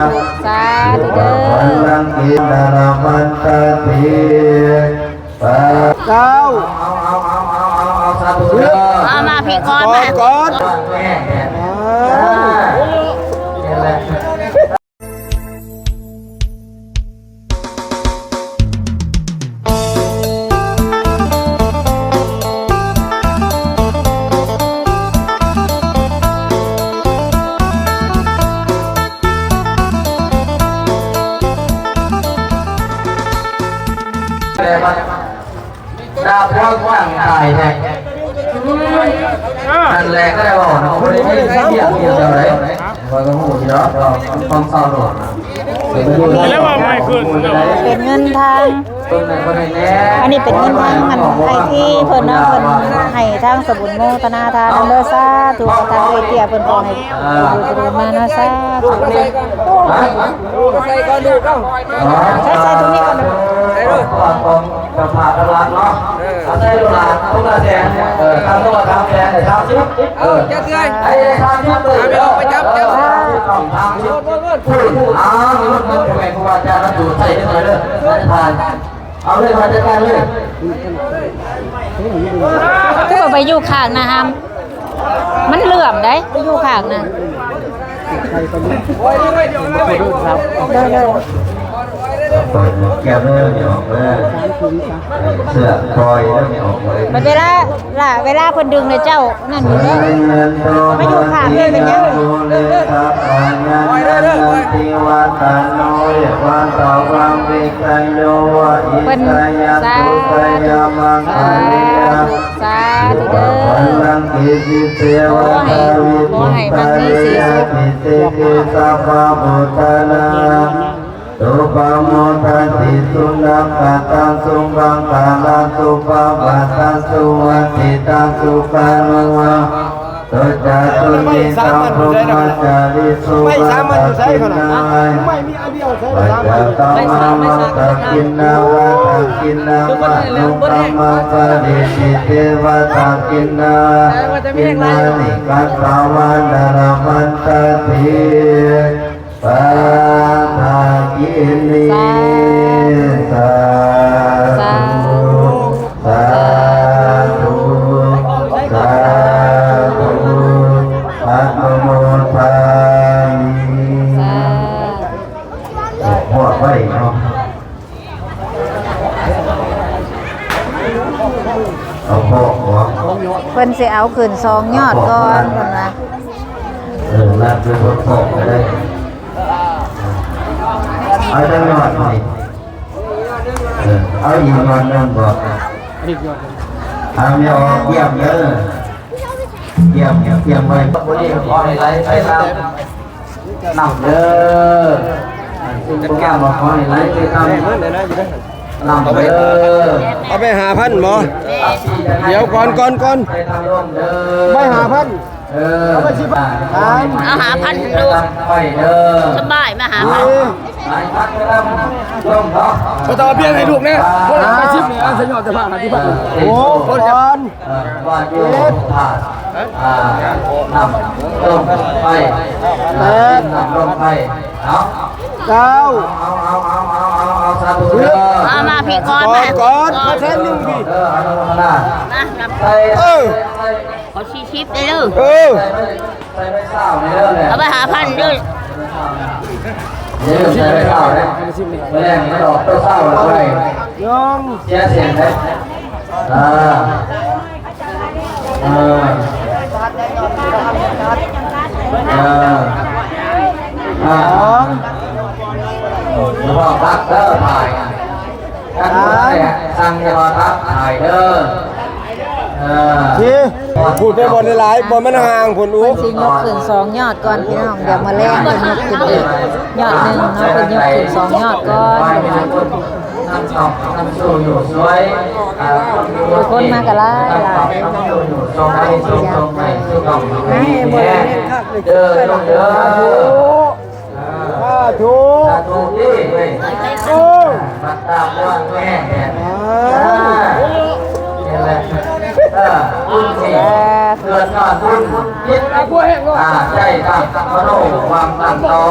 ສາທຸເດີ ເກົ້າ ເອົາ ເອົາ ເອົາ ເອົາ ເອົາ ເອົາ ເອົາ ສາທຸເດີ ເອົາມາພີ້ກ່ອນ ກ່ອນ ມາ ກ່ອນ ອ່າ ນີ້ແຫຼະ. ດາພວກຫວັງຕາຍແທ້ ນັ້ນແຫຼະ ກໍໄດ້ເວົ້າເນາະ ບໍ່ໄດ້ມີວຽກວຽກແນວໃດ ຂ້ອຍກໍຮູ້ຢູ່ດອກ ເວົ້າຄວາມເສົ້າໂລດ ເປັນເງິນທາງ ອັນນີ້ເປັນເງິນທາງອັນໄອທີເພິ່ນເນາະ ເພິ່ນໃຫ້ທາງສະບຸນໂມທະນາທານນຳເດີ ສາທຸ ທາງເອເຕຍເພິ່ນກໍໃຫ້ ເອີ ມາເນາະ ສາທຸ ໃສ່ກ່ອນລູກເອົາ ໃສ່ ໃສ່ ໃສ່ ໃສ່ ໃສ່ ໃສ່ ເຈົ້າພາບຕະຫຼາດເນາະ ເອີ ເອົາໃສ່ໂລດຫຼານ ທຸງລະແສນ ເອີ ຄ່າຕົວສາມແສນ ໄດ້ສາມສິບ ເອີ ຈັກເທື່ອ ໄດ້ສາມສິບ ເອີ ໄປຈັບ ຈັບ ເອີ ສາມສິບ ສາມສິບ ພຸ້ນ ອ້າວ ມີລົດເງິນ ພໍ່ແມ່ຄູບາອາຈານ ມາຈູດໃສ່ເດີ ເດີ ທ່ານ ເອົາເລີຍ ມາຈັດການເລີຍ ຄືວ່າໄປຢູ່ຂ້າງນະຫຳ ມັນເຫຼື່ອມໄດ໋ ໄປຢູ່ຂ້າງນະ ໂດຍ ໂດຍ ເປີດໝວກແກ້ວເດີ ອອກເດີ ເສື້ອປ່ອຍເດີ ອອກເລີຍ ບັດເວລາ ລະ ເວລາເພິ່ນດຶງໃຫ້ເຈົ້ານັ້ນຢູ່ເດີ ມາຢູ່ຂ້າງເດີ ເປັນຫຍັງ ເພິ່ນ ສາ ສາ ສາທຸເດີ ຂໍໃຫ້ ຂໍໃຫ້ມັກມີສີສຸກ ສຸພະມຸດຕະຕິ ສຸນັກຂະຕັງ ສຸມັງຄະລັງ ສຸປະພາຕັງ ສຸວັດທິຕັງ ສຸຂານຸໂຍໂຄ ຈາຕຸນິຕັງ ພຣມະຈາຣິສຸ ປາທາກິນນາ ປັນຈະກຳມາ ມັດຕະກິນນາ ວາທະກິນນາ ມະໂນກຳມະປະລິດທິ ເທວະຕາກິນນາ ກິນນານິ ກະຕະວາ ນະລະວັນຕະຕິ ປາທາກິນີ ສາທຸ ສາທຸ ສາທຸ ອະນຸໂມທາມິ ສາທຸ ຮອດໄວເນາະ. ເອົາເພາະບໍ່? ເພິ່ນຊິເອົາຂຶ້ນສອງຍອດກ່ອນ ເພິ່ນວ່າ ເອີ ລັດໄປເພາະກໍໄດ້ ເອົາຈັກຍອດນີ້ ເອີ ເອົາອີກຍອດໜຶ່ງບໍ່? ເອົາແມ່ອອກຢ້ຽມເດີ ຕຽມ ຕຽມໄວ້ ບໍ່ດີ ຂໍໃຫ້ໄຫຼໄປຕາມນ້ຳເດີ ສິ່ງບໍ່ງາມກໍຂໍໃຫ້ໄຫຼໄປຕາມນ້ຳເດີ ເອົາໄປຫ້າພັນບໍ່? ດຽວກ່ອນ ກ່ອນ ກ່ອນ ໄປທາງລົມເດີ ໄປຫ້າພັນ ເອີ ເອົາໄປສິບພັນ ເອົາຫ້າພັນໂລດ ໄປເດີ ສະບາຍ ມາຫ້າພັນ ເອີ ໄປຕັດກະດຳລົມເນາະ ບໍ່ຕ້ອງເອົາເບຍໃຫ້ລູກແນ່ ຄົນລະຫ້າສິບນີ້ ອາ ສະຍອດຈະພາຫ້າສິບພັນ ໂອ້ ຄົນຈະ ເອີ ວ່າຢູ່ທາດ ອ່າ ນ້ຳລົມໄຟ ແປດ ນ້ຳລົມໄຟ ເອົາ ເກົ້າ ເອົາ ເອົາ ສາທຸເດີ ເອົາມາພີ້ກ່ອນ ກ່ອນ ກ່ອນ ຂໍແສນໜຶ່ງພີ້ ເອີ ອະນຸໂມທະນາ ມາ ໃສ່ ເອີ ຂໍສີ່ສິບເດີ ເອີ ໃສ່ໄວ້ ໃສ່ໄວ້ຊາວນີ້ເດີ ເອົາໄວ້ຫ້າພັນເດີ ເດີ ໃສ່ໄວ້ຊາວເດີ ມື້ແລງມັນອອກໂຕຊາວແລ້ວໄດ້ ຍອມ ເສຍເສັ້ນເດ້ ອ່າ ເອີ ເອີ ອ່າ ສອງ ຢ່າພໍຕັດເດີ ຖ່າຍ ຄັນບໍ່ໄດ້ສັ່ງ ຢ່າພໍຕັດ ຖ່າຍເດີ ເອີ ສີ່ ພູດໄປບໍ່ໄດ້ຫຼາຍ ບໍ່ແມ່ນຫ່າງພຸ້ນ ອູ້ ເພິ່ນຊິຍົກຂຶ້ນສອງຍອດກ່ອນ ພີ່ນ້ອງ ດຽວມື້ແລງເພິ່ນຍົກຂຶ້ນອີກຍອດໜຶ່ງເນາະ ເພິ່ນຍົກຂຶ້ນສອງຍອດກ່ອນ ທຸກຄົນມາກໍຫຼາຍຫຼາຍ ເດີ ສາທຸ ສາທຸ ເອີ ມັນຕາບອດແມ່ນແທ້ ອ່າ ນີ້ແຫຼະ ເອີ ບຸນນີ້ ສາທຸ ເກີດຍອດບຸນ ຈິດ ອ່າ ໃຈຕັ້ງ ມະໂນ ຫວັງຕັ້ງຕໍ່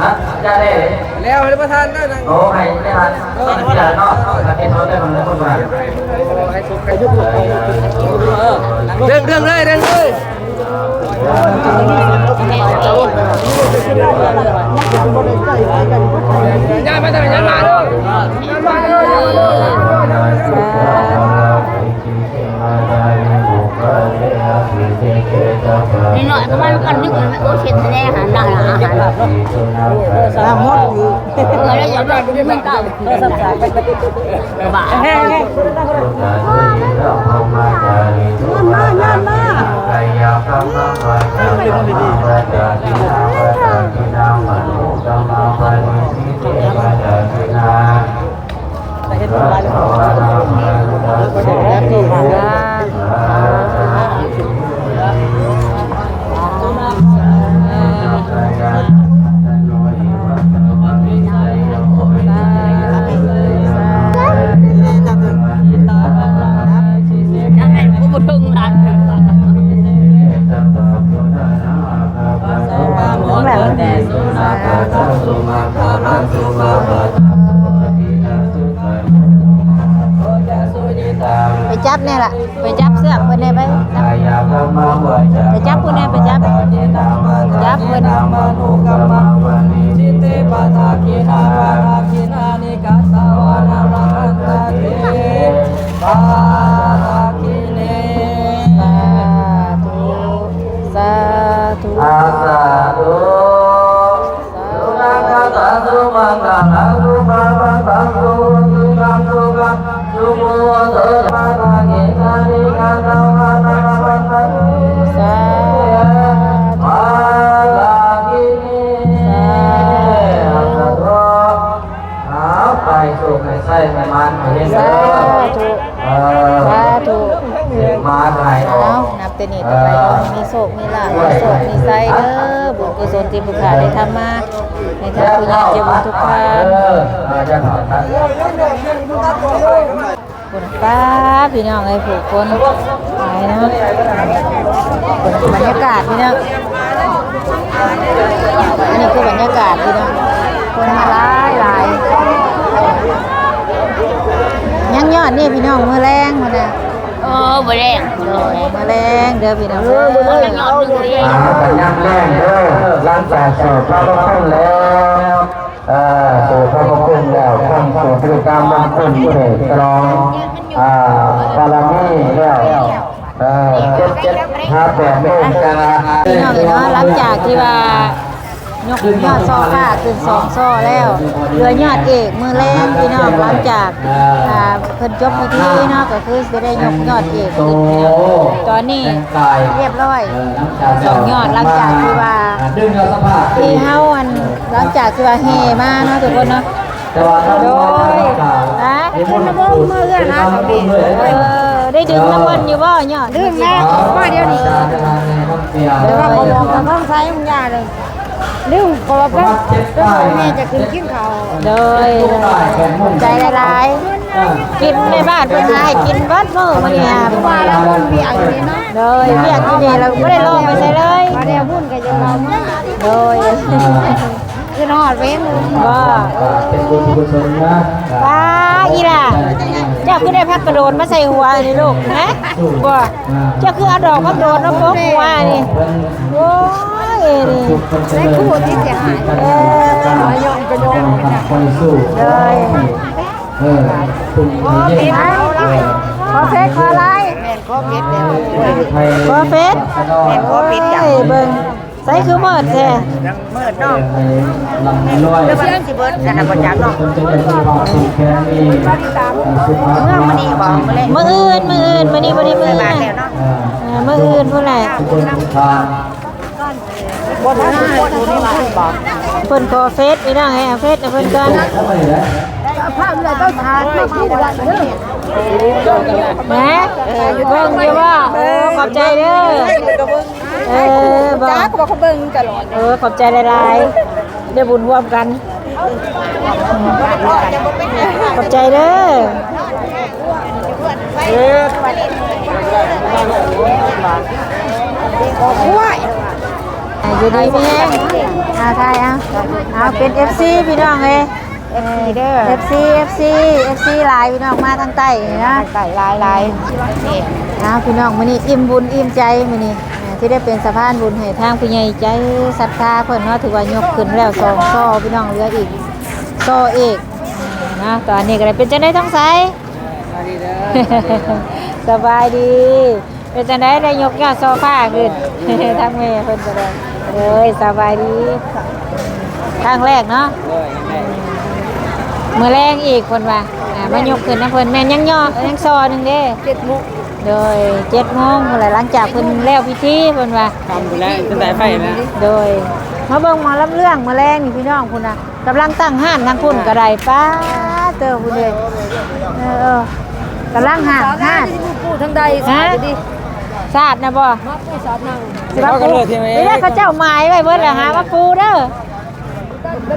ຮະ ຈະໄດ້ ແລ້ວໃຫ້ປະທານໄດ້ນະ ໂອ້ ໃຫ້ປະທານ ເອີ ເນາະ ໃຫ້ເພິ່ນເອົາໄດ້ເພິ່ນເລີຍ ເພິ່ນວ່າ ເອີ ດຶງ ດຶງເລີຍ ດຶງເລີຍ ຍ້າຍມາເດີ ຍ້າຍມາເດີ ຍ້າຍມາເດີ ນ້ອຍໆ ປະມານກັນ ນຶກວ່າ ໂອ້ ເຮັດແນ່ ຫາໜ້າ ອາຫານ ນ້ຳໝົດ ເອີ ແລ້ວຢ່າໄປກິນມັນກໍ ໂທລະສັບສາຍ ບາດ ໄປຈັບແນ່ລະ ໄປຈັບເຊືອກເພິ່ນແນ່ ໄປຈັບ ໄປຈັບພຸ້ນແນ່ ໄປຈັບ ຈັບເພິ່ນ ສາທຸ ສາທຸ ສາທຸ ສາທຸ ສາທຸ ສາທຸ ເອົາ ໄປໂຊກໄປໄຊໃຫ້ໝານໃຫ້ເຮັງເດີ ສາທຸ ເອີ ສາທຸ ເຮັດມາໄດ້ອອກ ເອົາ ນັບແຕ່ນີ້ຕໍ່ໄປ ເອີ ຂໍໃຫ້ມີໂຊກມີລາບ ມີໂຊກມີໄຊເດີ ບຸນກຸສົນທີ່ຜູ້ຂ້າໄດ້ທຳມາ ໃຫ້ທ່ານຜູ້ໃຫຍ່ໃຈບຸນທຸກທ່ານ ເອີ ເອີ ຢ່າເຖົ້າທ່ານ ປ້າ ພີ່ນ້ອງເອີຍ ຜູ້ຄົນຫຼາຍເນາະ. ບັນຍາກາດພີ່ນ້ອງ ອັນນີ້ຄືບັນຍາກາດພີ່ນ້ອງ ຄົນມາຫຼາຍໆ. ຍັງຍອດນີ້ພີ່ນ້ອງ ມື້ແລງພຸ້ນນະ. ເອີ ມື້ແລງ ມື້ແລງເດີພີ່ນ້ອງເດີ. ອ່າ ກໍຍາມແລງເດີ ຫຼັງຈາກສອບພະພຸດທະຄຸນແລ້ວ ເອີ ສອບພະພຸດທະຄຸນແລ້ວ ທັງສອບພະຄຸນມງຄຸນເພດສະຫຼອງ ອ່າ ບາລະມີແລ້ວ ເອີ ເຈັດ ເຈັດຫາແປດໂມງກະ ພີ່ນ້ອງເອີຍເນາະ. ຫຼັງຈາກທີ່ວ່າ ຍົກຍອດຊໍ້ຟ້າຂຶ້ນສອງຊໍ້ແລ້ວ ເຫຼືອຍອດເອກມື້ແລງພີ່ນ້ອງ. ຫຼັງຈາກ ອ່າ ເພິ່ນຈົບພິທີເນາະ ກໍຄືຊິໄດ້ຍົກຍອດເອກຂຶ້ນພີ່ນ້ອງ. ຕອນນີ້ຮຽບຮ້ອຍສອງຍອດ ຫຼັງຈາກທີ່ວ່າທີ່ເຮົາ ອັນ ຫຼັງຈາກທີ່ວ່າແຫ່ມາເນາະທຸກຄົນເນາະ. ໂດຍ ຮະ ຂຶ້ນນະບໍ່ ເມື່ອເຮືອນຫາເຂົາແມ່. ເອີ ໄດ້ດຶງນຳເພິ່ນຢູ່ບໍ່ຍອດ? ດຶງແລ້ວ ມາດຽວນີ້. ແຕ່ວ່າເຂົາບອກກັບນ້ອງຊາຍຂອງຍ່າເດີ ລືມ ເພາະວ່າເພິ່ນ ເພິ່ນບອກແມ່ຈະຂຶ້ນກິນເຂົ້າ. ໂດຍ ຂອບໃຈຫຼາຍໆ. ກິນ ແມ່ບ້ານເພິ່ນຫາໃຫ້ກິນເບິດມື້ມື້ນີ້. ວ່າລະວຽກຢູ່ນີ້ເນາະ. ໂດຍ ວຽກຢູ່ນີ້ລະ ບໍ່ໄດ້ລອງໄປໃສເລີຍ. ມາແລ້ວບຸນກໍຍັງເວົ້າມາ. ໂດຍ ຄືນອດເວງບໍ່? ເປັນບຸນກຸສົນນະ. ປ້າ ອີ່ຫຼ້າ ເຈົ້າຄືໄດ້ຜັກກະໂດນມາໃສ່ຫົວນີ້ລູກ ຮະ? ບໍ່ ເຈົ້າຄືເອົາດອກຜັກໂດນມາປົກຫົວນີ້? ໂອ້ຍ ນີ້ ໃສ່ຄູ່ທີ່ເສຍຫາຍ. ເອີ ໂດຍ ເອີ ເປັນ ຂໍເຟດ ຂໍໄລນ໌. ແມ່ນ ຂໍເຟດແລ້ວ ຂໍເຟດ ແມ່ນ ຂໍເຟດ. ໂອ້ຍ ເບິ່ງ ໃສຄືມືດແທ້? ມືດເນາະ ຫຼືວ່າມັນຊິເບິດອັນນັ້ນບໍ່ຈັກເນາະ. ເມືອມື້ນີ້ບໍ່? ມື້ແລງ ມື້ອື່ນ ມື້ອື່ນ ມື້ນີ້ບໍ່ໄດ້ເມືອ. ເອີ ມື້ອື່ນພຸ້ນແຫຼະ. ບໍ່ທັນ ເພິ່ນຂໍເຟດ ພີ່ນ້ອງ ໃຫ້ເອົາເຟດໃຫ້ເພິ່ນກ່ອນ. ພາບເອື້ອຍຕ້ອງຖາມມາ ມາ ມາ ເອີ ເບິ່ງຢູ່ບໍ່? ໂອ້ ຂອບໃຈເດີ. ເອີ ບໍ່ ຈັກວ່າເຂົາເບິ່ງຕະຫຼອດ. ເອີ ຂອບໃຈຫຼາຍໆ ໄດ້ບຸນຮ່ວມກັນ. ຂອບໃຈເດີ. ເອີ ຢູ່ດີມີແຮງ. ອ່າ ຖ່າຍເອົາ ເອົາ ເປັນເອັຟຊີ ພີ່ນ້ອງເອີຍ. ເອັຟຊີເດີ ເອັຟຊີ ເອັຟຊີ ເອັຟຊີຫຼາຍພີ່ນ້ອງ ມາທາງໃຕ້ນີ້ນະ ທາງໃຕ້ຫຼາຍໆ. ອ້າວ ພີ່ນ້ອງ ມື້ນີ້ອີ່ມບຸນອີ່ມໃຈ ມື້ນີ້ ອ່າ ທີ່ໄດ້ເປັນສະພານບຸນໃຫ້ທາງຜູ້ໃຫຍ່ໃຈສັດທາເພິ່ນເນາະ ຖືວ່າຍົກຂຶ້ນແລ້ວສອງຊໍ້ ພີ່ນ້ອງ ເຫຼືອອີກຊໍ້ເອກເນາະ. ຕອນນີ້ກໍໄດ້ ເປັນຈັ່ງໃດທອງໃສ? ສະບາຍດີເດີ ສະບາຍດີ. ເປັນຈັ່ງໃດ ໄດ້ຍົກຍອດໂຊຟາຂຶ້ນ? ທາງແມ່ເພິ່ນກໍໄດ້ ເອີຍ ສະບາຍດີ ຄັ້ງແລກເນາະ. ໂດຍ ຄັ້ງແລກ. ມື້ແລງອີກເພິ່ນວ່າ ອ່າ ມາຍົກຂຶ້ນນຳເພິ່ນ. ແມ່ນ ຍັງຍໍ ຍັງຊໍ້ໜຶ່ງເດ້. ເຈັດໂມງ ໂດຍ ເຈັດໂມງພຸ້ນແຫຼະ ຫຼັງຈາກເພິ່ນແລ້ວພິທີເພິ່ນວ່າ ຄ່ຳພຸ້ນແຫຼະ ຈົນໄດ້ໄຟນະ. ໂດຍ ມາເບິ່ງໝໍລຳເລື່ອງມື້ແລງນີ້ ພີ່ນ້ອງ ພຸ້ນນະ. ກຳລັງຕັ້ງຮ້ານທາງພຸ້ນກໍໄດ້. ປ້າໂຕ ພຸ້ນເດ້. ເອີ ເອີ ກຳລັງຫາຮ້ານ ປູທາງໃດ. ຮະ? ສາດນະບໍ່? ມາປູສາດນັ່ງ ຊິມາປູ. ນີ້ແຫຼະ ເຂົາເຈົ້າໝາຍໄວ້ເບິດແລ້ວ ຫາມາປູເດີ.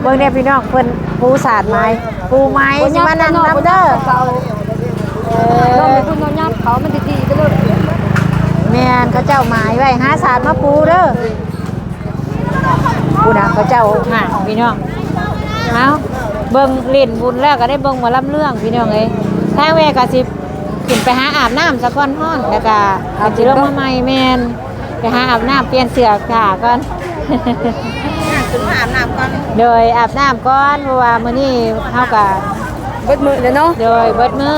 ເບິ່ງແດ່ພີ່ນ້ອງ ເພິ່ນປູສາດໝາຍ ປູໝາຍຊິມານັ່ງນຳເດີ. ເອີ ເພິ່ນເອົາຫຍ້ຳເຂົາມັນດີໆໄປເລີຍ. ແມ່ນ ເຂົາເຈົ້າໝາຍໄວ້ ຫາສາດມາປູເດີ. ພຸ້ນນະ ເຂົາເຈົ້າຫາພີ່ນ້ອງ. ເອົ້າ ເບິ່ງຫຼິ້ນບຸນແລ້ວກໍໄດ້ເບິ່ງໝໍລຳເລື່ອງພີ່ນ້ອງເອີຍ. ທາງແມ່ກໍຊິຂຶ້ນໄປຫາອາບນ້ຳສາກ່ອນ ຮ້ອນ ແລ້ວກໍ ອາບນ້ຳ ກໍຊິລົງມາໃໝ່. ແມ່ນ ໄປຫາອາບນ້ຳ ປ່ຽນເສື້ອຜ້າກ່ອນ. ຂຶ້ນມາອາບນ້ຳກ່ອນ. ໂດຍ ອາບນ້ຳກ່ອນ ເພາະວ່າມື້ນີ້ເຮົາກໍເບິດມື້ແລ້ວເນາະ. ໂດຍ ເບິດມື້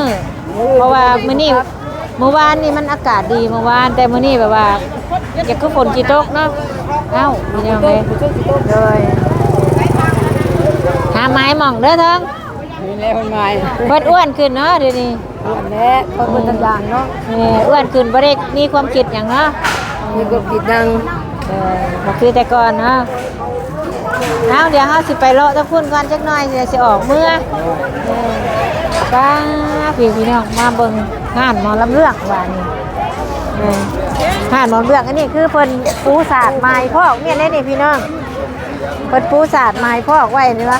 ເພາະວ່າມື້ນີ້ ມື້ວານນີ້ມັນອາກາດດີ ມື້ວານ ແຕ່ມື້ນີ້ແບບວ່າ ຢາກຄືຝົນຊິຕົກເນາະ. ເອົ້າ ພີ່ນ້ອງເອີຍ ໂດຍ ຫາໝາຍໝອງເດີເຖິງ. ນີ້ແຫຼະ ໝາຍ ເພິ່ນອ້ວນຂຶ້ນເນາະດຽວນີ້. ອ້ວນແຫຼະ ເພິ່ນບໍ່ທັນຢ່າງເນາະ. ແມ່ນ ອ້ວນຂຶ້ນ ບໍ່ໄດ້ມີຄວາມຄິດຫຍັງເນາະ. ມີຄວາມຄິດຫຍັງ ເອີ ບໍ່ຄືແຕ່ກ່ອນເນາະ. ເອົາ ດຽວເຮົາຊິໄປເລາະທາງພຸ້ນກ່ອນຈັກໜ່ອຍ ຊິ ຊິອອກເມືອ. ເອີ ປ້າ ພີ່ ພີ່ນ້ອງ ມາເບິ່ງຮ້ານໝໍລຳເລື່ອງວ່ານີ້. ເອີ ຮ້ານໝໍລຳເລື່ອງ ອັນນີ້ຄືເພິ່ນປູສາດໝາຍພອກ ແມ່ນໄດ໋ນີ້ພີ່ນ້ອງ. ເພິ່ນປູສາດໝາຍພອກໄວ້ນີ້ວະ.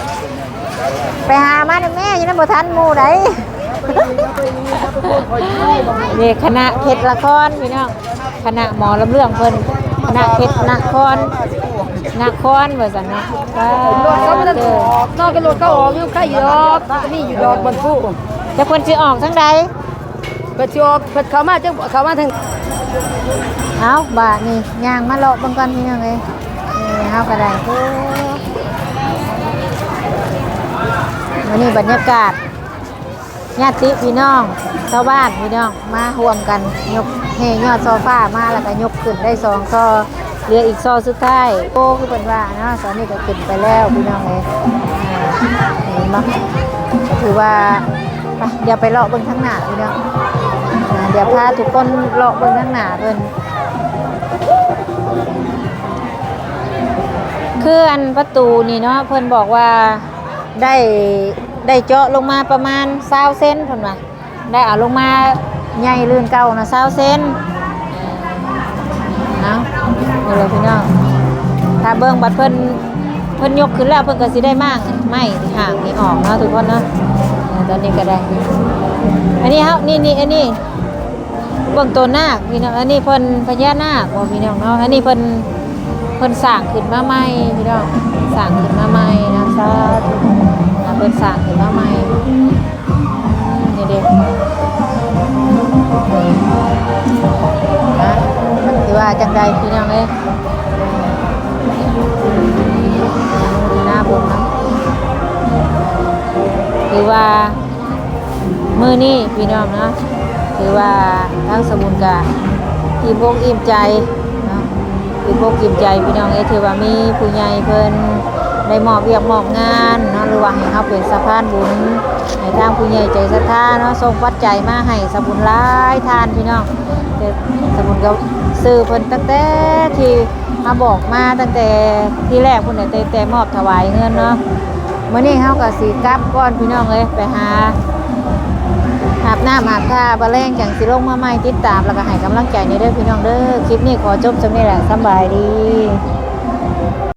ໄປຫາມາແດ່ແມ່ ຍັງບໍ່ທັນໝູ່ໃດ. ນີ້ຄະນະເພັດລະຄອນພີ່ນ້ອງ ຄະນະໝໍລຳເລື່ອງເພິ່ນ ຄະນະເພັດນະຄອນ ນະຄອນວ່າຊັ້ນເນາະ. ປາດເດີ ນອກເປັນລົດເຂົາອອກຢູ່ ໃຄຢູ່ດອກ ມີຢູ່ດອກບ່ອນຜູ້ ຈັກເພິ່ນຊິອອກທາງໃດ ເພິ່ນຊິອອກ ເພິ່ນເຂົ້າມາ ຈັກເຂົ້າມາທາງ ເອົາ ບາດນີ້ຍ່າງມາເລາະເບິ່ງກ່ອນພີ່ນ້ອງເອີຍ. ນີ້ເຮົາກໍໄດ້ ໂອ້ ມື້ນີ້ບັນຍາກາດ ຍາດຕິພີ່ນ້ອງຊາວບ້ານພີ່ນ້ອງ ມາຮ່ວມກັນຍົກແຫ່ຍອດຊໍຟ້າມາ ແລ້ວກໍຍົກຂຶ້ນໄດ້ສອງຊໍ ເຫຼືອອີກຊໍສຸດທ້າຍ. ໂອ້ ຄືເພິ່ນວ່າເນາະ ຕອນນີ້ກໍຂຶ້ນໄປແລ້ວພີ່ນ້ອງເອີຍ. ເຫັນບໍ່ ກໍຖືວ່າ ໄປ ດຽວໄປເລາະເບິ່ງທາງໜ້າພີ່ນ້ອງ. ດຽວພາທຸກຄົນເລາະເບິ່ງທາງໜ້າເພິ່ນ ຄືອັນປະຕູນີ້ເນາະ ເພິ່ນບອກວ່າ ໄດ້ ໄດ້ເຈາະລົງມາປະມານຊາວເຊັນ ເພິ່ນວ່າ ໄດ້ເອົາລົງມາໃຫຍ່ລື່ນເກົ່ານະຊາວເຊັນ. ເອົາ ເບິ່ງເລີຍພີ່ນ້ອງ ຖ້າເບິ່ງບັດເພິ່ນ ເພິ່ນຍົກຂຶ້ນແລ້ວ ເພິ່ນກໍຊິໄດ້ມ້າງໄມ້ຫ້າງນີ້ອອກເນາະທຸກຄົນເນາະ. ເອີ ຕອນນີ້ກໍໄດ້ ອັນນີ້ເຮົາ ນີ້ ນີ້ ອັນນີ້ ເບິ່ງໂຕນາກພີ່ນ້ອງ ອັນນີ້ເພິ່ນພະຍານາກບໍພີ່ນ້ອງເນາະ. ອັນນີ້ເພິ່ນ ເພິ່ນສ້າງຂຶ້ນມາໃໝ່ພີ່ນ້ອງ ສ້າງຂຶ້ນມາໃໝ່ນະ ສາທຸ ເພິ່ນສ້າງຂຶ້ນມາໃໝ່ ນີ້ເດ້. ນະ ມັນຊິວ່າຈັ່ງໃດພີ່ນ້ອງເອີຍ ນະ ເບິ່ງນຳ ຄືວ່າ ມື້ນີ້ພີ່ນ້ອງເນາະ ຖືວ່າທາງສະບຸນກະອີ່ມອົກອີ່ມໃຈເນາະ ອີ່ມອົກອີ່ມໃຈພີ່ນ້ອງເອີຍ ຖືວ່າມີຜູ້ໃຫຍ່ເພິ່ນໄດ້ມອບວຽກມອບງານເນາະ ຫຼືວ່າໃຫ້ເຮົາເປັນສະພານບຸນ ໃຫ້ທາງຜູ້ໃຫຍ່ໃຈສັດທາເນາະ ສົ່ງປັດໄຈມາໃຫ້ສະບຸນຫຼາຍທ່ານພີ່ນ້ອງ. ແຕ່ສະບຸນກໍຊື່ເພິ່ນຕັ້ງແຕ່ທີ່ມາບອກມາ ຕັ້ງແຕ່ທີແລກພຸ້ນແຫຼະ ແຕ່ ແຕ່ມອບຖວາຍເງິນເນາະ. ມື້ນີ້ເຮົາກໍຊິກັບກ່ອນພີ່ນ້ອງເອີຍ ໄປຫາອາບນ້ຳອາບທ່າ ບາແລງຈັ່ງຊິລົງມາໃໝ່. ຕິດຕາມ ແລ້ວກໍໃຫ້ກຳລັງໃຈແດ່ເດີພີ່ນ້ອງເດີ. ຄລິບນີ້ຂໍຈົບສ່ຳນີ້ແຫຼະ ສຳບາຍດີ.